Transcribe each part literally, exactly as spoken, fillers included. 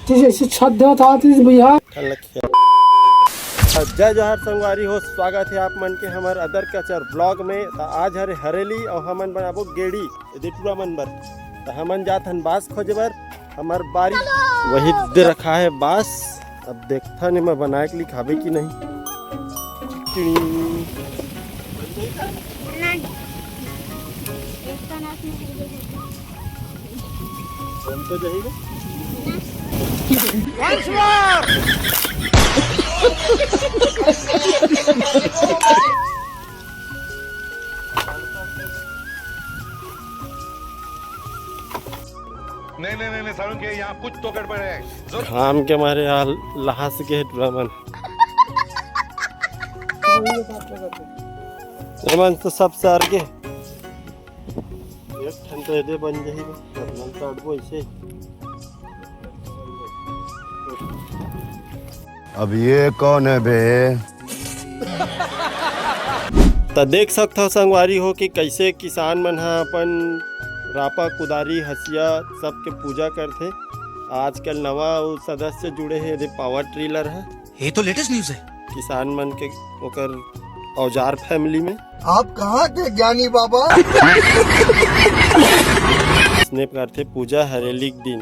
जैसे छत देवत आतिस भैया। जय जोहार संगवारी हो, स्वागत हे आप मन के हमर अदर कचर ब्लॉग में। त आज हरे हरेली अउ हमन बनाबो गेड़ी एदे टूरा मन बर। त हमन जात हन बांस खोजे बर, हमर बारी वही दे रखा है बांस। अब देखथन एमा बनाए के लिए खाबे कि नहीं। टिंग। बन तो जाही रे। नहीं, नहीं, नहीं, नहीं, सारुण के यहाँ कुछ तो गड़बड़ है। जरूर। घाम के मारे हाल लहास गे टूरा मन। एमन तो सब सर गे। एक ठन तो एदे बन जाही, मतलब काटबो ऐसे। अब ये कौन है बे? त देख सकथव संगवारी हो कि कैसे किसान मन ह अपन रापा, कुदारी, हसिया सबके पूजा करथे। आजकल नवा अउ सदस्य जुड़े हे, एदे पावर टिलर ह। ये तो लेटेस्ट न्यूज़ है। किसान मन के ओकर औजार फैमिली में। आप कहाँ थे ज्ञानी बाबा? स्नेप करथे पूजा हरेली के दिन,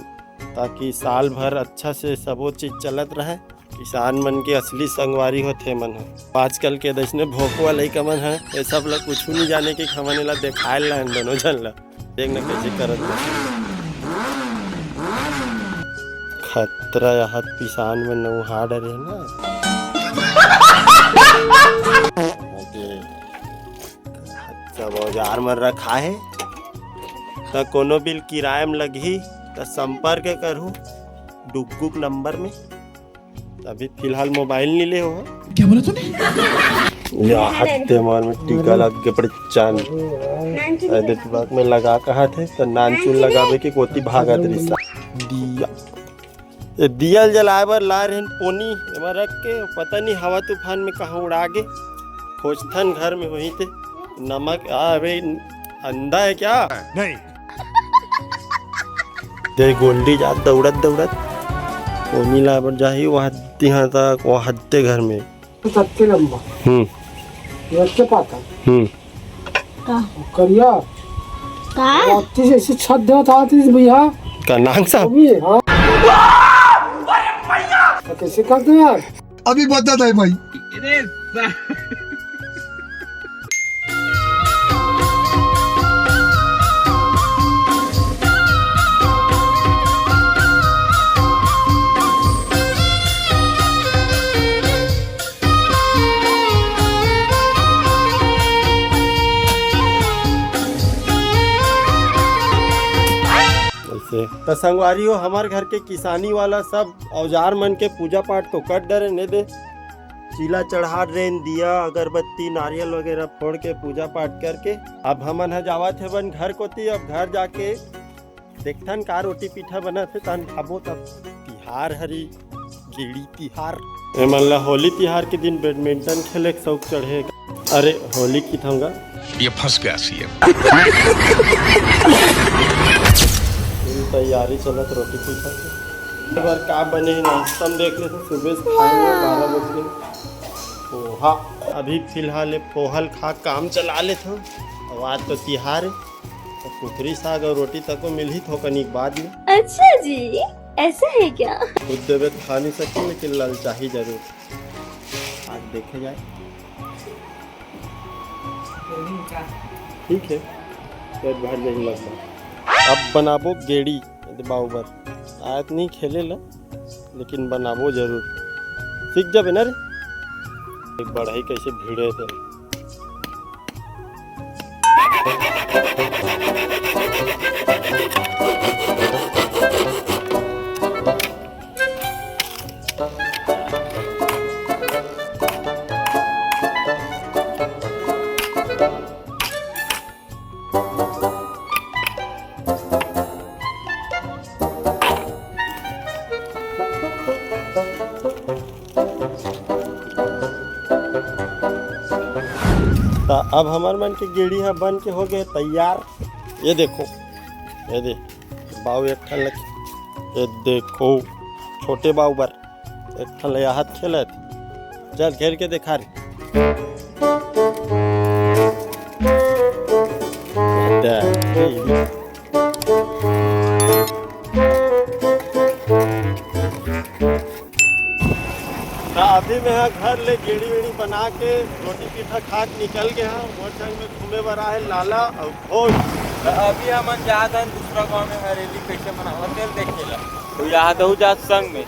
ताकि साल भर अच्छा से सबो चीज चलत रहे। किसान मन के असली संगवारी होथे मन ह। आजकल के दइसने भोकवा लइका मन ह, ये सब ला कुछु नहीं जाने कि हमन एला देखाए ला दोनों झन ला। देख न कैसे करत हे। खतरा याहत पिसान में नौहा डरे ना। सब औजार मन रखा हे, त कोनो बिल किराए में लगही त संपर्क करहू डुगुक नंबर में। अभी फिलहाल मोबाइल नहीं ले हो। क्या बोला तूने? या हत्ते मार में टीका लग के पड़े चान। अरे दिमाग में लगा कहा थे तो नान चून लगावे के कोती भागत रिसा। दिया। ये दिया ल जलाए बर ला रहन पोनी, एमा रख के पता नहीं हवा तूफान में कहाँ उड़ा गे। खोजथन घर में होही ते। नमक, आ, अबे अंधा है क्या? नहीं। दे गोल्डी जात दौड़त दौड़त पोनी ला बर जाही, वहाँ तिहाँ तक, वहाँ हत्ते घर में। सबसे लंबा। हम्म। सबसे पातल। हम्म। का? करिया। का? अत्ती जैसे छत देवत आतिस भैया। का नांग साहब? अभी, हाँ। तो कैसे करते यार? अभी बता दे भाई। ऐसे। त संगवारी हो, हमार घर के किसानी वाला सब औजार मन के पूजा पाठ तो कर डरे ने दे। चीला चढ़ा रेन, दिया, अगरबत्ती, नारियल वगैरह फोड़ के पूजा पाठ करके अब हमन ह जावत हेवन घर कोती। अब घर जाके देखथन का रोटी पीठा बनत हे, तहन खाबो। तब तिहार हरी, गेड़ी तिहार। एमन ला होली तिहार के दिन बैडमिंटन खेले के शौक चढ़े। अरे होली की थंगा। ये फंस गया सीएम। तैयारी चलत रोटी पीठा के। एक बार का बने हे नाश्ता में देख लेते, सुबह से खाए हुए बारह बज गए। पोहा। अभी फिलहाल ये पोहा ल खा काम चला लेथव। अउ आज तो तिहार हे, तो कुकरी साग अउ रोटी तको मिलही थोकनी के बाद में। अच्छा जी, ऐसा है क्या? खुद देवे तो खा नहीं सकती, लेकिन ललचाही जरूर। आज देखे जाए। ठीक है, पेट भर नहीं लगता। अब बनाबो गेड़ी, ये बाऊ बर। आयत नहीं खेले ला। लेकिन बनाबो जरूर। सीख जाबे ना रे। एक बढ़ई कैसे भिड़े थे। त अब हमर मन के गेड़ी ह बन के हो गए तैयार। ये देखो, ये दे, बाऊ एक ठन लग, ये देखो, छोटे बाऊ बर एक ठन ले आहत खेलत। चल, खेल के देखा रे। त अभी मैं ह घर ले गेड़ी वेड़ी बना के, रोटी पीठा खा के निकल गे हंव। मोर संग में घूमे बर आहे लाला अउ भोज। त अभी हमन जात हन दूसरा गांव में हरेली कइसे मनावत तेला देखे ला। तो याद हो जात संग में।